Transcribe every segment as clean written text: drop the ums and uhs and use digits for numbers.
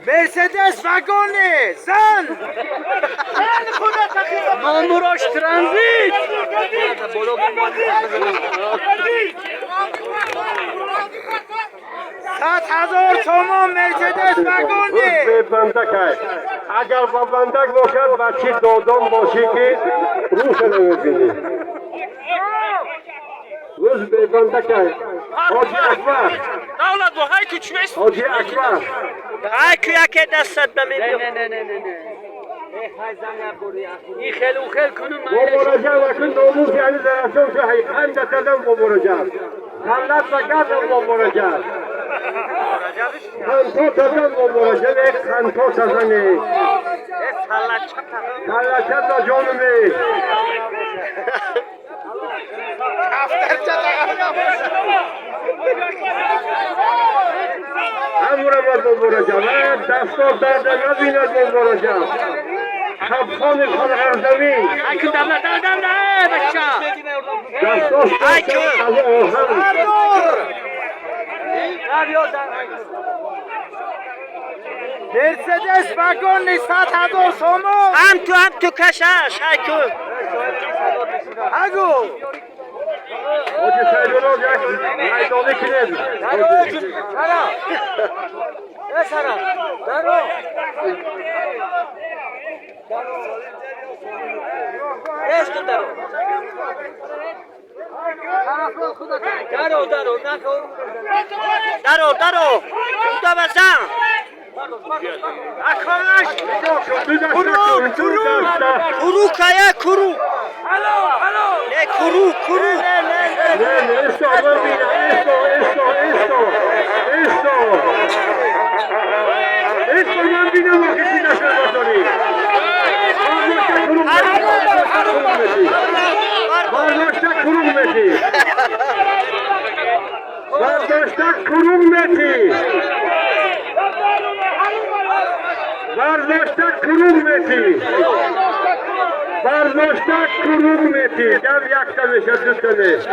Мерседес вагоне зан. Номерош транзит. 100,000 сомон Мерседес вагоне. Бандакай. Агар ба бандак бошад, бачи додон бошӣ, ки рӯша намебинӣ. Рӯз бебандакай. Ҳоҷи Акбар. Давлат бо ҳай ку чӣ? Ҳоҷи Акбар. Ҳай ку яке дастат ба мебиё. ин хел у хел кунум. Бобораҷаб, акун номус, яъни зарафшон шу ҳайқанда кардам. Бобораҷаб, халлат ба кардам. Бобораҷаб, ханто кардам. Бобораҷаб, ханто кардаме, халлача ба ҷонуме. Ҳамура ба Бобораҷаб дастор дарда набинад. Бобораҷаб, шабхони фарғарзамин. Ҳай ку, давлат, давлат, бача. Дастор аз оҳан. Мерседес вагони 100,000 сомон. Ҳам ту, ҳам ту кашаш, ҳай ку. Агу. Ҳоҷи Сайдулло, як майдонӣ кунед. Сара. Э сара. Даро. Эш даро. Даро, даро, нахо. Даро, даро. Куда базан? Аконаш. Курук, Курук. Курук ая курук. Не курук, курук. Не, не, не. Не, не, esto, mira, esto, esto, esto, esto. Esto من بینم آخه چی نشد برداری. برداشته کروغ میشی. برداشته کروغ میشی. برداشته کروغ میشی. برداشته کروغ میشی. گم یک تا میشه، دو تا میشه.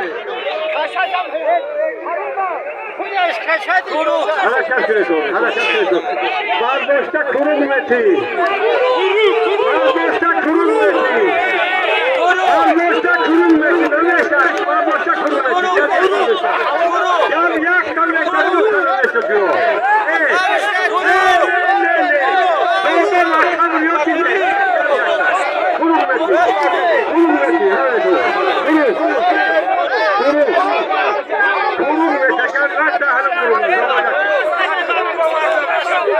حرکت کنید، حرکت کنید. برداشته کروغ میشی. برداشته کروغ میشی. برداشته کروغ میشی. نمیشه. برداشته کروغ میشی. گم یک تا میشه، دو تا میشه. بیو. ای، نه، نه، نه. بردار مکان رو یکی نه. کروغ میشی. کروغ میشی. کروغ. کروغ. کروغ میشه. گم رد دهن کروغ میشه.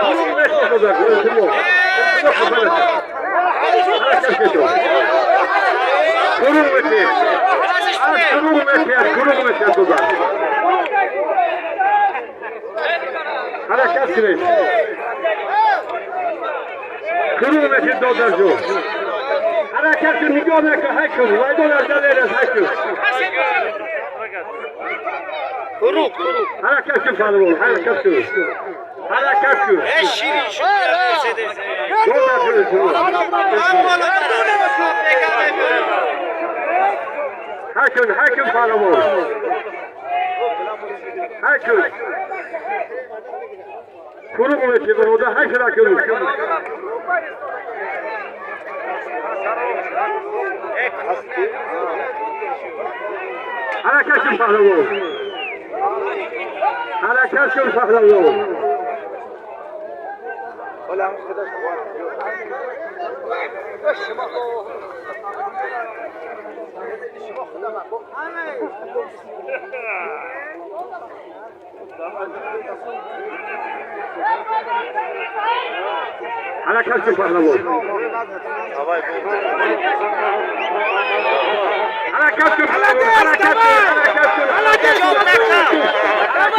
کروغ میشه. خدا. کروغ. حرکت کنید. کروغ میشی. از کروغ میشی. از کروغ میشی. خدا. حرکت کنید. کروغ میشی دادر جون. حرکت کن، نگاه نکن. های کن. وایدون از دلیر های کن. Курук, курук. حرکت کن پهلوان، حرکت کن. حرکت کن. Э ширин шуд Мерседес. دادر جون. های کن، های کن پهلوان. های کن. کروغ میشی برادر، های کن کروغ. حرکت کن پهلوان. حرکت کن پهلوان. حرکت کن پهلوان. حرکت کن پهلوان. حرکت کن. حرکت کن. جام نکن.